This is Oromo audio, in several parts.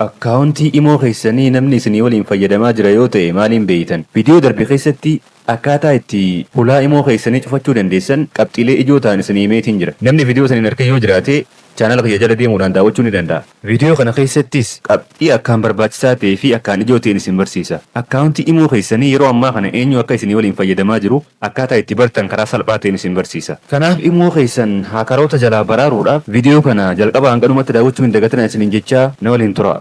Akkaawuntii Imo keessanii namni isinii waliin fayyadamaa jira yoo ta'e maaliin beeytan? Viidiyoo darbe keessatti akkaataa itti hulaa Imo keessanii cufachuu dandeessan qabxiilee ijoo ta'an isinii himeetiin jira. Namni viidiyoo san hin arkin yoo jiraate chaanala kiyya jala deemuudhaan daawwachuu ni danda'a. Viidiyoo kana keessattis qabxii akkaan barbaachisaa ta'ee fi akkaan ijoo ta'een isin barsiisa. Akkaawuntii Imo keessanii yeroo ammaa kana eenyu akka isinii waliin fayyadamaa jiru akkaataa itti bartan karaa salphaa ta'een isin barsiisa. Kanaaf Imo keessan haakaroota jalaa baraaruudhaaf viidiyoo kana jalqabaa hanga dhumatti daawwachuu hin dagatinaa isiniin jechaa na waliin turaa.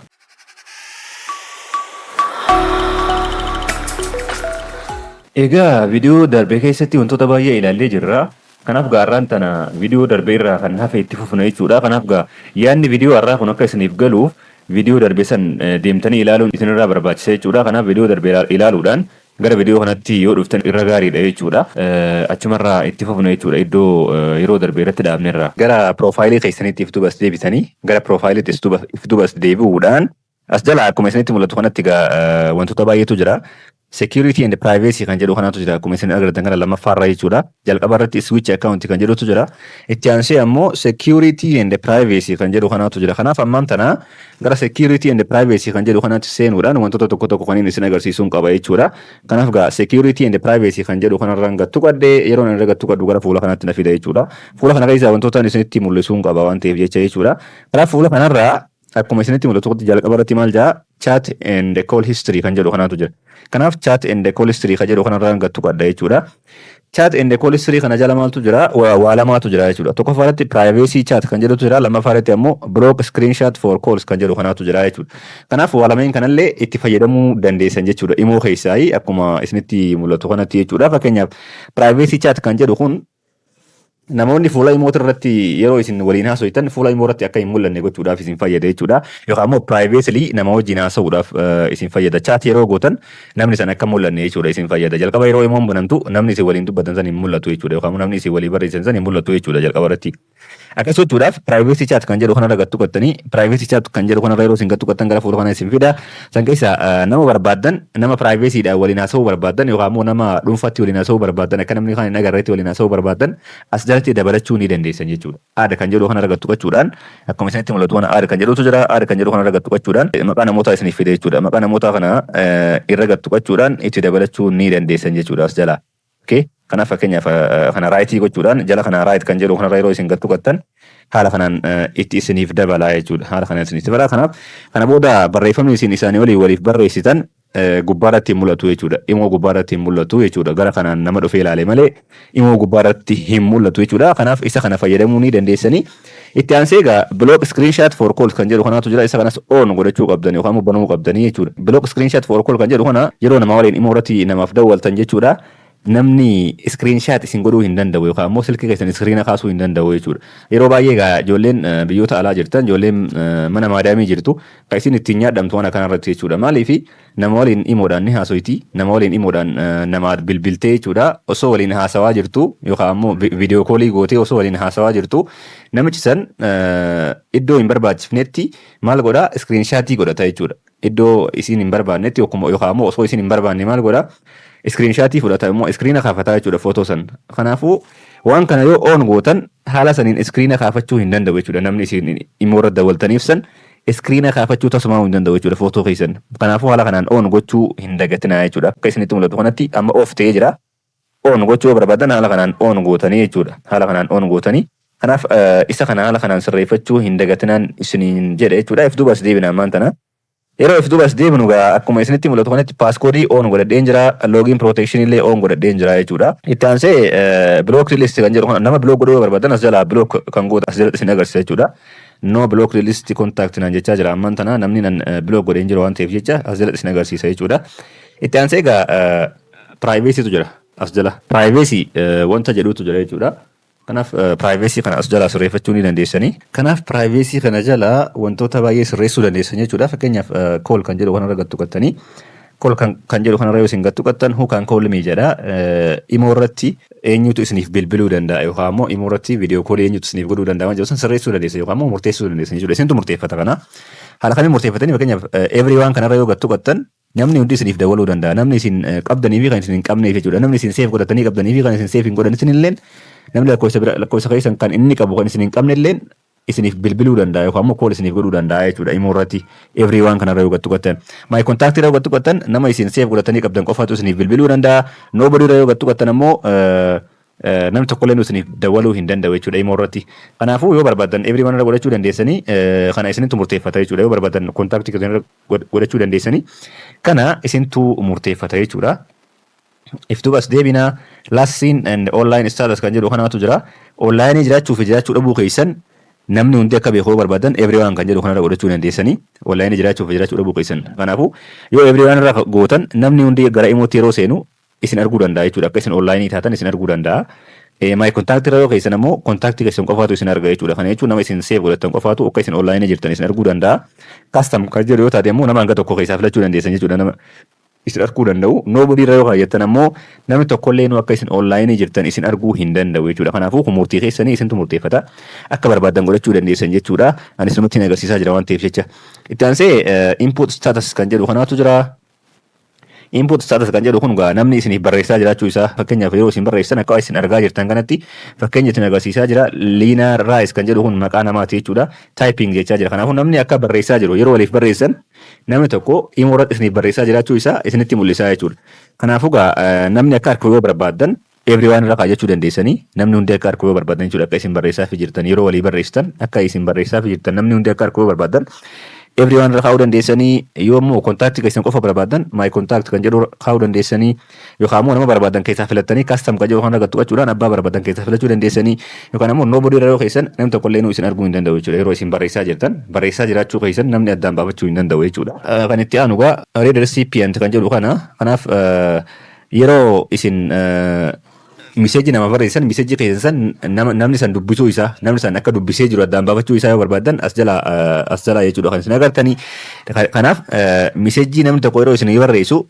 Egaa viidiyoo darbe keessatti wantoota baay'ee ilaallee jirra. Kanaaf gaa har'aan tana viidiyoo darbe irraa kan hafe itti fufna jechuudha. Kanaaf gaa yaadni viidiyoo har'aa kun akka isiniif galuuf viidiyoo darbe san deemtanii ilaaluun isinirraa barbaachisa jechuudha. Kanaaf viidiyoo darbe ilaaluudhaan gara viidiyoo kanatti yoo dhuftan irra gaariidha jechuudha. Achumarraa itti fufna jechuudha iddoo yeroo darbe irratti dhaabnerraa. Gara piroofaayilii keessaniitti if duuba as deebitanii, gara piroofaayiliitti if duuba as deebi'uudhaan, as jala akkuma isinitti mul'atu kanatti egaa wantoota baay'eetu jira. Security and privacy kan jedhu kanatu jira, akkuma isin agartan kana lammaffaarra jechuudha. Jalqaba irratti switch account kan jedhutu jira. Itti aansee ammoo security and privacy kan jedhu kanatu jira. Kanaaf ammaan tana gara security and privacy kan jedhu kanatti seenuudhaan wantoota tokko tokko kan inni isin agarsiisuun qaba jechuudha. Kanaaf gaa security and privacy kan jedhu kanarraan gattu qadhee, yeroo inni irra gattu qadhu gara fuula kanatti na fida jechuudha. Fuula kana keessaa wantoota isinitti mul'isuun qaba waan ta'eef jecha jechuudha. Kanaaf fuula kanarraa akkuma isinitti mul'atu jalqaba irratti maal jaa? Chat and call history kan jedhu kanaatu jira. Kanaaf chat and call history kan jedhu kanarraan gattu qadha jechuudha. Chat and call history kana jala maaltu jira? Waa lamaatu jira jechuudha. Tokkoffaa irratti privacy chat kan jedhutu jira. Lammaffaa irratti ammoo block screenshot for calls kan jedhu kanaatu jira jechuudha. Kanaaf waa lameen kanallee itti fayyadamuu dandeessan jechuudha. Imo keessaa akkuma isinitti mul'atu kanatti jechuudha. Fakkeenyaaf, privacy chat kan jedhu kun namoonni fuula Imoota irratti yeroo isin waliin haasoftan fuula Imoo irratti akka hin mul'anne gochuudhaaf isin fayyada jechuudha. Yookaan immoo privately nama wajjin haasa'uudhaaf isin fayyada. Chat yeroo gootan namni san akka mul'anne jechuudha isin fayyada. Jalqaba yeroo Imoon banamtu namni isin waliin dubbatan san hin mul'atu jechuudha. Yookaan namni isin walii barreessan san hin mul'atu jechuudha jalqaba irratti. Akkas gochuudhaaf privacy chat kan jedhu kanarra gattu qattanii, privacy chat kan jedhu kanarra yeroo isin gattu qattan gara fuula kana isin fida. San keessa nama barbaaddan, nama privacyidhaan waliin haasa'uu barbaaddan yookaan immoo nama dhuunfaatti waliin haasa'uu barbaaddan, akka namni kan hin agarreetti waliin haasa'uu barbaaddan, as jalatti dabalachuu ni dandeessan jechuudha. Add kan jedhu kanarra gattu qachuudhaan, akkuma isinitti mul'atu kana add kan jedhutu jira. Add kan jedhu kanarra gattu qachuudhaan maqaa namootaa isiniif fida jechuudha. Maqaa namootaa kana irra gattu qachuudhaan itti dabalachuu ni dandeessan jechuudha as jalaa. Okay. Kanaaf fakkeenyaaf kana right gochuudhaan, jala kana right kan jedhu kanarra yeroo isin gattu qattan haala kanaan itti isiniif dabalaa jechuudha. Haala kanaan isiniif dabalaa. Kanaaf kana booda barreeffamni isin isaanii olii waliif barreessitan gubbaarratti hin mul'atu jechuudha. Imoo gubbaarratti hin mul'atu jechuudha. Gara kanaan nama dhufee ilaale malee Imoo gubbaarratti hin mul'atu jechuudha. Kanaaf isa kana fayyadamuu ni dandeessanii. Itti aansee egaa block screenshot for calls kan jedhu kanaatu jira. Isa kanas on godhachuu qabdan yookaan banuu qabdanii jechuudha. Block screenshot for call kan jedhu kana yeroo nama waliin Imoo irratti namaaf dawwaltan jechuudha. Namni screenshot isin godhuu hin danda'u yookaan immoo silkii keessan iskiriina kaasuu hin danda'u jechuudha. Yeroo baay'ee egaa ijoolleen biyyoota alaa jirtan, ijoolleen mana maadaamii jirtu, kan isin ittiin nyaadhamtu waan akkanaa irratti jechuudha. Maaliif? Nama waliin Imoodhaan ni haasoyti, nama waliin Imoodhaan nama bilbiltee jechuudha. Osoo waliin haasawaa jirtu yookaan immoo video call gootee osoo waliin haasawaa jirtu, namichi san iddoo hin barbaachifnetti maal godhaa? Screenshot godhata jechuudha. Iddoo isin hin barbaannetti yookaan immoo osoo isin hin barbaanne maal godhaa? Screenshot fudhata immoo iskiriina kaafataa jechuudha footoo san. Kanaafuu waan kana yoo on gootan haala saniin iskiriina kaafachuu hin danda'u jechuudha. Namni isin Imoo irra dawwaltaniif san iskiriina kaafachuu tasumaa hin danda'u jechuudha footoo keessan. Kanaafuu haala kanaan on gochuu hin dagatinaa jechuudha. Akka isinitti mul'atu kanatti amma off ta'ee jira. On gochuu yoo barbaadan haala kanaan on gootanii jechuudha. Haala kanaan on gootanii. Kanaaf isa kana haala kanaan sirreeffachuu hin dagatinaan isiniin jedha jechuudha. If duuba as deebina ammaan tana. Yeroo if duuba as deebinu gaa akkuma isinitti mul'atu kanatti passcode on godhadheen jira, login protection illee on godhadheen jira jechuudha. Itti aansee block list kan jedhu kana, nama block godhuu barbaadan as jalaa block kan gootan as jalatti isin agarsiisa jechuudha. No block list contact naan jechaa jira ammaan tana, namni nan block godheen jiru waan ta'eef jecha as jalatti isin agarsiisa jechuudha. Itti aansee egaa privacytu jira as jala. Privacy wanta jedhutu jira jechuudha. Kanaaf privacy kana as jalaa sirreeffachuu ni dandeessanii. Kanaaf privacy kana jala wantoota baay'ee sirreessuu dandeessan jechuudha. Fakkeenyaaf, call kan jedhu kanarra gattu qattanii, call kan jedhu kanarra yoo isin gattu qattan, who can call me jedha. Imoo irratti eenyutu isiniif bilbiluu danda'a yookaan immoo Imoo irratti video call eenyutu isiniif godhuu danda'a waan jedhu san sirreessuu dandeessan yookaan immoo murteessuu dandeessan jechuudha. Isintu murteeffata kana. Haala kamiin murteeffatanii? Fakkeenyaaf, everyone kanarra yoo gattu qattan namni hundi isiniif dawwaluu danda'a. Namni isin qabdanii fi kan isin hin qabneef jechuudha. Namni isin save godhatanii qabdanii fi kan isin save hin godhan isin illeen, namni lakkoofsa bira lakkoofsa keessan kan inni qabu kan isin hin qabne illeen isiniif bilbiluu danda'a yookaan immoo call isiniif godhuu danda'a jechuudha Imo irratti everyone kanarra yoo tuqattan. My contact irra yoo tuqattan, nama isin save godhatanii qabdan qofaatu isiniif bilbiluu danda'a. Nobody irra yoo tuqattan ammoo namni tokkollee isiniif dawwaluu hin danda'u jechuudha Imo irratti. Kanaafuu yoo barbaadan everyone irra godhachuu dandeessanii, kana isinittu murteeffata jechuudha. Yoo barbaadan contact irra godhachuu dandeessanii, kana isintu murteeffata jechuudha. Iftuu as deebinaa, last seen and online status kan jedhu kanaatu jira. Online jiraachuu fi jiraachuu dhabuu keessan namni hundi akka beeku yoo barbaadan, everyone kan jedhu kanarra godhachuu dandeessanii, online jiraachuu fi jiraachuu dhabuu keessan. Kanaafuu yoo everyone irra gootan, namni hundi gara Imootti yeroo seenu isin arguu danda'a jechuudha. Akka isin online taatan isin arguu danda'a. My contact irra yoo keessan ammoo contact keessan qofaatu isin arga jechuudha. Kana jechuun nama isin save godhatan qofaatu akka isin online jirtan isin arguu danda'a. Custom kan jedhu yoo taate ammoo nama hanga tokko keessaa filachuu dandeessan jechuudha. Nama isin arguu danda'u. Nobody irra yoo kaayattan ammoo namni tokkollee nu akka isin online jirtan isin arguu hin danda'u jechuudha. Kanaafuu kun murtii keessanii, isintu murteeffata. Akka barbaadan godhachuu dandeessan jechuudha. Ani isinumatti hin agarsiisaa jira waan ta'eef jecha. Itti aansee input status kan jedhu kanaatu jira. Input status kan jedhu kun gaa namni isiniif barreessaa jiraachuu isaa, fakkeenyaaf yeroo isin barreessan akka isin argaa jirtan kanatti fakkeenya isin agarsiisaa jira. Liina Rice kan jedhu kun maqaa namaati jechuudha. Typing jechaa jira. Kanaafuu namni akka barreessaa jiru, yeroo waliif barreessan namni tokko Imo irratti isiniif barreessaa jiraachuu isaa isinitti mul'isaa jechuudha. Kanaafuu gaa namni akka argu yoo barbaaddan, everyone irra kaa'achuu dandeessanii, namni hundi akka argu yoo barbaadan jechuudha. Akka isin barreessaa fi jirtan, yeroo walii barreessitan akka isin barreessaa fi jirtan namni hundi akka argu yoo barbaadan, everyone irra kaa'uu dandeessanii. Yoo immoo contact keessan qofa barbaadan, my contact kan jedhu kaa'uu dandeessanii, yookaan immoo nama barbaadan keessaa filattanii custom kan jedhu kan argattu qachuudhaan abbaa barbaadan keessaa filachuu dandeessanii, yookaan immoo nobody irra yoo keessan namni tokko illee isin arguu hin danda'u jechuudha. Yeroo isin barreessaa jirtan, barreessaa jiraachuu keessan namni addaan baafachuu hin danda'u jechuudha. Kan itti aanu gaa read receipt kan jedhu kana. Kanaaf yeroo isin message nama barreessan, message keessan namni san dubbisuu isaa, namni san akka dubbisee jiru addaan baafachuu isaa yoo barbaadan, as jala jechuudha kan isin agartanii. Kanaaf message namni tokko yeroo isin barreessu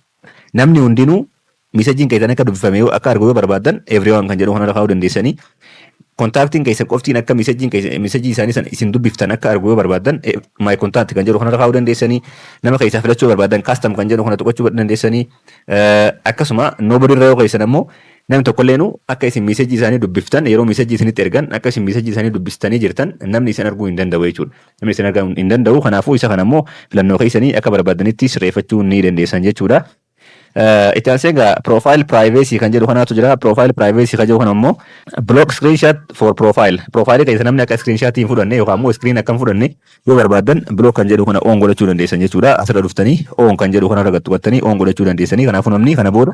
namni hundinuu messageiin keessan akka dubbifame akka argu yoo barbaadan, everyone kan jedhu kanarra kaa'uu dandeessanii. Contactiin keessan qoftiin akka messageiin message isaanii san isin dubbiftan akka argu yoo barbaadan, my contact kan jedhu kanarra kaa'uu dandeessanii. Nama keessaa filachuu barbaadan, custom kan jedhu kana tuqachuu dandeessanii. Akkasuma nobody irra yoo keessan ammoo namni tokkolleenu akka isin message isaanii dubbiftan, yeroo message isinitti ergan akka isin message isaanii dubbistanii jirtan namni isin arguu hin danda'u jechuudha. Namni isin arguu hin danda'u. Kanaafuu isa kana immoo filannoo keessanii akka barbaadanitti sirreeffachuu ni dandeessan jechuudha. Itti aansee egaa profile privacy kan jedhu kanaatu jira. Profile privacy kan jedhu kana immoo block screenshot for profile. Profile keessa namni akka screenshot hin fudhanne yookaan immoo screen akka hin fudhanne yoo barbaadan, block kan jedhu kana on godhachuu dandeessan jechuudha. Asirra dhuftanii on kan jedhu kanarra tuqattanii on godhachuu dandeessanii. Kanaafuu namni kana booda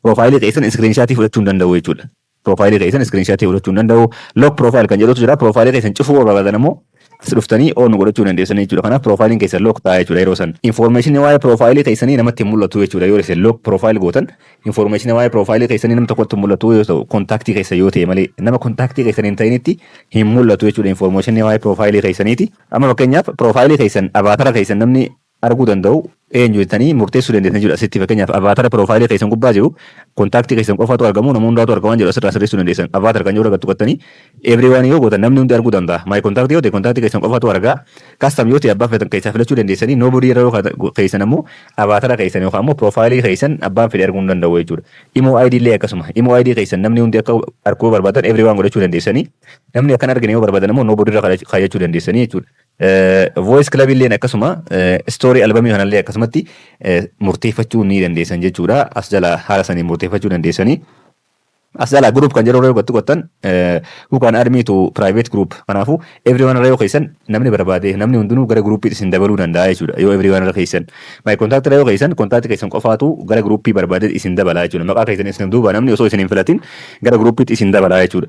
profile keessan screenshot fudhachuu hin danda'u jechuudha. Profile keessan screenshot fudhachuu hin danda'u. Lock profile kan jedhutu jira. Profile keessan cufuu barbaadan immoo as dhuftanii on godhachuu dandeessan jechuudha. Kanaaf profileiin keessan lock ta'a jechuudha yeroo san. Information waa'ee profile keessanii namatti hin mul'atu jechuudha. Yoo isin lock profile gootan, information waa'ee profile keessanii nama tokkotti hin mul'atu yoo ta'u, contact keessa yoo ta'e malee nama contact keessan hin ta'initti hin mul'atu jechuudha information waa'ee profile keessaniiti. Amma fakkeenyaaf profile keessan, avatar keessan namni arguu danda'u eenyu jettanii murteessuu dandeessan jechuudha. Asitti fakkeenyaaf avatar profile keessan gubbaa jiru contact keessan qofaatu argamu, nama hundaatu argaman jedhu asirraa sirreessuu dandeessan. Avatar kan jiru argattu qattanii everyone yoo gootan namni hundi arguu danda'a. My contact yoo ta'e contact keessan qofaatu argaa. Custom yoo ta'e abbaa feetan keessaa filachuu dandeessanii. Nobody yeroo keessan ammoo avatar keessan yookaan ammoo profile keessan abbaan fedhe arguu hin danda'u jechuudha. Imo ID illee akkasuma. Imo ID keessan namni hundi akka arguu barbaadan everyone godhachuu dandeessanii. Namni akkan argine yoo barbaadan ammoo nobody irra kaayyachuu dandeessanii jechuudha. Voice club illeen akkasuma, story album kanallee akkasumatti murteeffachuu ni dandeessan jechuudha. As jala haala saniin murteeffachuu dandeessanii. As jala group kan jedhu yeroo tuqattan, who can add me to private group. Kanaafuu everyone irra yoo keessan namni barbaade, namni hundinuu gara group isin dabaluu danda'a jechuudha yoo everyone irra keessan. My contact irra yoo keessan contact keessan qofaatu gara group barbaade isin dabalaa jechuudha. Maqaa keessan isin duuba namni osoo isin hin filatin gara group isin dabalaa jechuudha.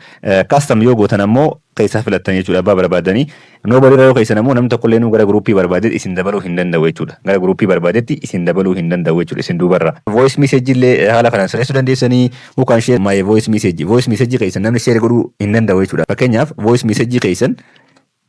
Custom yoo gootan ammoo keessaa filattan jechuudha abbaa barbaadanii. Nobody irra yoo keessan ammoo namni tokkollee gara group barbaade isin dabaluu hin danda'u jechuudha. Gara group barbaadetti isin dabaluu hin danda'u jechuudha isin duubarra. Voice message illee haala kanaan sirreessuu dandeessanii. Who can share my voice message? Voice message keessan namni share godhuu hin danda'u jechuudha. Fakkeenyaaf voice message keessan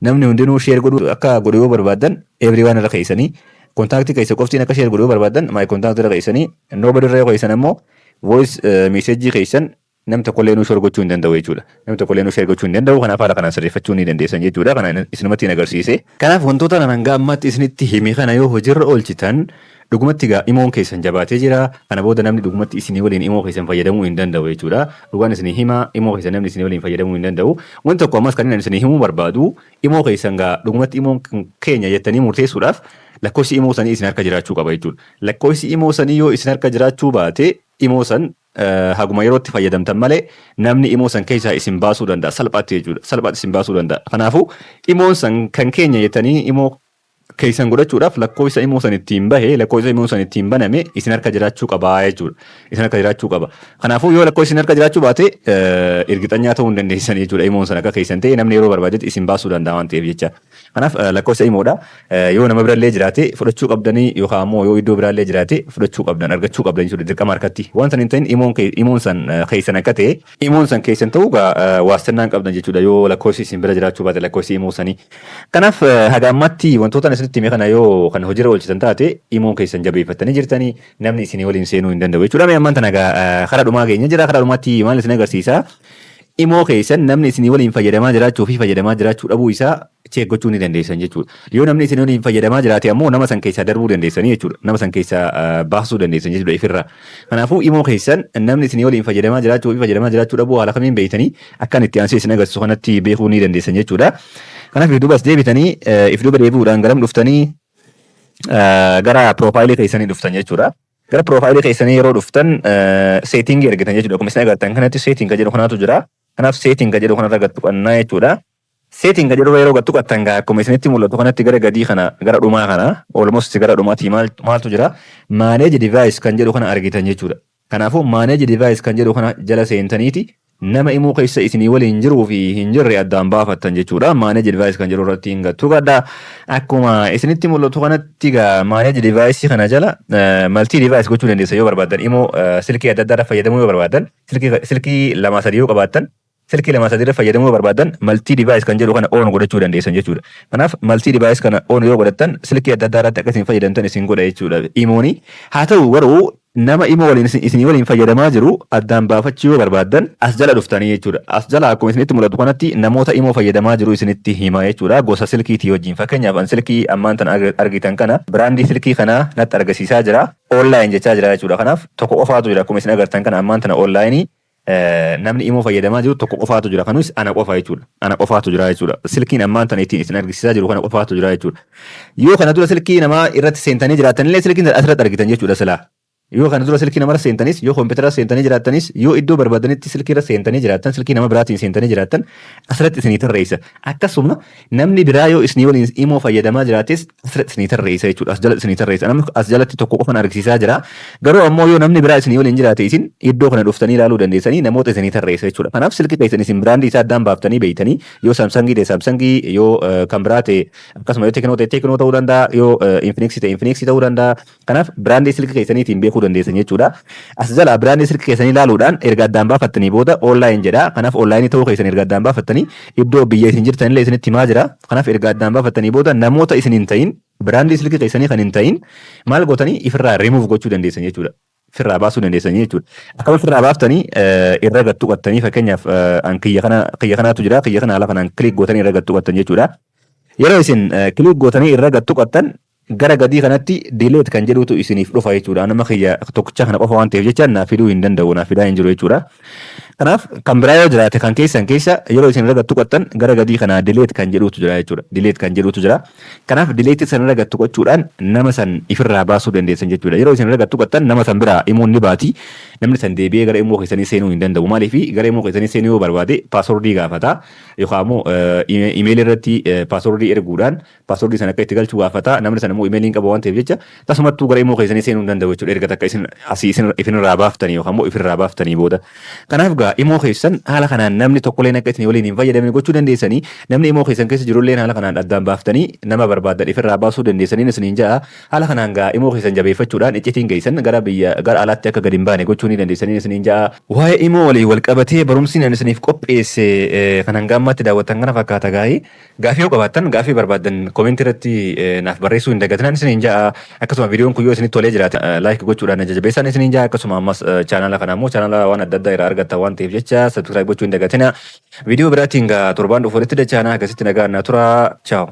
namni hundinuu share godhuu akka godhu yoo barbaadan, everyone irra keessanii. Contact keessa qoftiin akka share godhuu yoo barbaadan, my contact irra keessanii. Nobody irra yoo keessan ammoo voice message keessan Namni tokkollee nu share gochuu hin danda'u jechuudha. Namni tokkollee nu share gochuu hin danda'u. Kanaaf haala kanaan sirreeffachuu ni dandeessan jechuudha. Kana isinumatti hin agarsiise. Kanaaf wantoota kana hanga ammaatti isinitti hime kana yoo hojiirra oolchitan, dhugumatti gaa imoon keessan jabaatee jira. Kana booda namni dhugumatti isinii waliin imoo keessan fayyadamuu hin danda'u jechuudha. Dhugaan isinii hima, imoo keessan namni isinii waliin fayyadamuu hin danda'u. Wanti tokko ammas kan inni isinii himuu barbaadu, imoo keessan gaa dhugumatti imoon keenya jettanii murteessuudhaaf lakkoofsi imoo sanii isin harka jiraachuu qaba jechuudha. Lakkoofsi imoo sanii yoo isin harka jiraachuu baate, imoo san haguma yerootti fayyadamtan malee namni imoo san keessaa isin baasuu danda'a salphaatti jechuudha. Salphaatti isin baasuu danda'a. Kanaafuu imoon san kan keenya jettanii imoo keessan godhachuudhaaf lakkoofsa imoo san ittiin bahe, lakkoofsa imoo san ittiin baname isin harka jiraachuu qabaa jechuudha. Isin harka jiraachuu qaba. Kanaafuu yoo lakkoofsi isin harka jiraachuu baate, irgixanyaa ta'uu hin dandeessan jechuudha. Imoon san akka keessan ta'e namni yeroo barbaadetti isin baasuu danda'a waan ta'eef jecha. Kanaaf lakkoofsa imoodha. Yoo nama birallee jiraate fudhachuu qabdanii, yookaan ammoo yoo iddoo biraallee jiraate fudhachuu qabdan, argachuu qabdan jechuudha dirqama harkatti. Waan san hin ta'in imoon san keessan akka ta'e, imoon san keessan ta'uu gaa waastannaan qabdan jechuudha yoo lakkoofsi isin bira jiraachuu baate, lakkoofsi imoo sanii. Kanaaf haga ammaatti wantoota isinitti hime kana yoo kan hojiirra oolchitan taate, imoon keessan jabeeffattanii jirtanii, namni isinii waliin seenuu hin danda'u jechuudha. Mee ammaan tana gaa karaa dhumaa keenya jira. Karaa dhumaatti maal isin agarsiisa? Imoo keessan namni isinii waliin fayyadamaa jiraachuu fi fayyadamaa jiraachuu dhabuu isaa check gochuu ni dandeessan jechuudha. Yoo namni isinii waliin fayyadamaa jiraate ammoo nama san keessaa darbuu dandeessanii jechuudha. Nama san keessaa baasuu dandeessan jechuudha ifirraa. Kanaafuu imoo keessan namni isinii waliin fayyadamaa jiraachuu fi fayyadamaa jiraachuu dhabuu haala kamiin beektanii? Akkan itti aansee isin agarsiisu kanatti beekuu ni dandeessan jechuudha. Kanaaf if duubas deebitanii, if duuba deebi'uudhaan garam dhuftanii? Gara profile keessanii dhuftan jechuudha. Gara profile keessanii yeroo dhuftan setting argitan jechuudha. Akkuma isin agartan kanatti setting kan jedhu kanaatu jira. Kanaaf setting kan jedhu kanarra gad tuqannaa jechuudha. Setting kan jedhu yeroo gad tuqattan gaa akkuma isinitti mul'atu kanatti gara gadii kana, gara dhumaa kana, almost gara dhumaatii maaltu jira? Manage device kan jedhu kana argitan jechuudha. Kanaafuu manage device kan jedhu kana jala seentaniiti nama imoo keessa isinii waliin jiruu fi hin jirre addaan baafattan jechuudha. Manage device kan jedhu irratti hin gattu gadha. Akkuma isinitti mul'atu kanatti gaa manage device kana jala multi device gochuu dandeessa yoo barbaaddan. Imoo silkii adda addaa fayyadamuu yoo barbaaddan, silkii lama sadii yoo qabaattan, silkii lama sadii irra fayyadamuu yoo barbaaddan, multi device kan jedhu kana on godhachuu dandeessan jechuudha. Kanaaf multi device kana on yoo godhattan, silkii adda addaa irratti akka isin fayyadamtan isin godha jechuudha. Imooni haa ta'u garuu nama imoo waliin isinii waliin fayyadamaa jiru addaan baafachuu yoo barbaaddan as jala dhuftanii jechuudha. As jala akkuma isinitti mul'atu kanatti namoota imoo fayyadamaa jiru isinitti hima jechuudha. Gosa silkiitii wajjin, fakkeenyaaf an silkii ammaan tan argitan kana brand silkii kanaa natti argisiisaa jira. Online jechaa jira jechuudha. Kanaaf tokko qofaatu jira. Akkuma isin agartan kana ammaan tana online namni imoo fayyadamaa jiru tokko qofaatu jira. Kanuus ana qofa jechuudha. Ana qofaatu jira jechuudha. Silkiin ammaan tana ittiin isin argisiisaa jiru kana qofaatu jira jechuudha. Yoo kana dura silkii namaa irratti seentanii jiraatan illee silkiin asirratti argitan jechuudha silaa. Yoo kana dura silkii namarra seentanis, yoo koompitara seentanii jiraattanis, yoo iddoo barbaadanitti silkii irra seentanii jiraattan, silkii nama biraatiin seentanii jiraattan, asirratti isinii tarreessa. Akkasuma namni biraa yoo isinii waliin imoo fayyadamaa jiraates asirratti isinii tarreessa jechuudha. As jala isinii tarreessa. Namni as jalatti tokko qofan argisiisaa jira. Garuu ammoo yoo namni biraa isinii waliin jiraate, isin iddoo kana dhuftanii ilaaluu dandeessanii namoota isinii tarreessa jechuudha. Kanaaf silkii keessan isin brand isaa addaan baaftanii beeytanii, yoo Samsungii ta'e Samsungii, yoo kan biraa ta'e akkasuma, yoo Tecno ta'e Tecno ta'uu danda'a, yoo Infinixii ta'e Infinixii ta'uu danda'a. Kanaaf brand silkii keessaniitiin beekuu dandeessan jechuudha. As jala brand silkii keessanii ilaaluudhaan erga addaan baafattanii booda online jedha. Kanaaf online ta'uu keessan erga addaan baafattanii, iddoo biyya isin jirtanillee isinitti himaa jira. Kanaaf erga addaan baafattanii booda namoota isin hin ta'in, brand silkii keessanii kan hin ta'in maal gootanii ifirraa remove gochuu dandeessan jechuudha. Firraa baasuu dandeessanii jechuudha. Akkama firraa baaftanii irra gad tuqattanii, fakkeenyaaf an kiyya kana, kiyya kanaatu jira, kiyya kana haala kanaan click gootanii irra gad tuqattan jechuudha. Yeroo isin click gootanii irra gad tuqattan gara gadii kanatti delete kan jedhutu isiniif dhufa jechuudha. Nama kiyya tokkicha kana qofa waan ta'eef jecha naaf fiduu hin danda'u, naaf fidaa hin jiru jechuudha. Kanaaf kan biraa yoo jiraate kan keessan keessa yeroo isin irra gad tuqattan gara gadii kana delete kan jedhutu jira jechuudha. Delete kan jedhutu jira. Kanaaf delete san irra gad tuqachuudhaan nama san ifirraa baasuu dandeessan jechuudha. Yeroo isin irra gad tuqattan nama san biraa imoon ni baati. Namni san deebi'ee gara imoo keessanii seenuu hin danda'u. Maaliif? Gara imoo keessanii seenuu yoo barbaade password gaafata. Yookaan immoo email irratti password erguudhaan password sana akka itti galchuu gaafata. Namni sana immoo email hin qabu waan ta'eef jecha tasumattuu gara imoo keessanii seenuu hin danda'u jechuudha. Erga takka isin asii isin ifirraa baaftanii yookaan immoo ifirraa baaftanii booda. Kanaaf gaa imoo keessan haala kanaan namni tokkolleen akka isin waliin hin fayyadamne gochuu dandeessanii, namni imoo keessan keessa jirulleen haala kanaan addaan baaftanii nama barbaadan ifirraa baasuu dandeessanii isiniin ja'a. Haala kanaan gaa imoo keessan jabeeffachuudhaan iccitiin keessan gara biyya gara alaatti akka gadi hin baane gochuu ni dandeessanii isiniin ja'a. Waa'ee imoo waliin wal qabatee barumsi ani isiniif qopheesse kan hanga ammaatti daawwattan kana fakkaata gaa'ii. Gaafii yoo qabaattan gaafii barbaaddan comment irratti naaf barreessuu hin dagatinaan isiniin ja'a. Akkasuma viidiyoon kun yoo isinitti tolee jiraate like gochuudhaan na jajjabeessaan isiniin ja'a. Akkasuma ammas channel kana immoo channel waan adda addaa irraa argattan waan waan ta'eef jecha subscribe gochuu hin dagatina. Viidiyoo biraatiin gaa torbaan dhufu walitti dachaanaa, akkasitti nagaan naa tura. Ciao.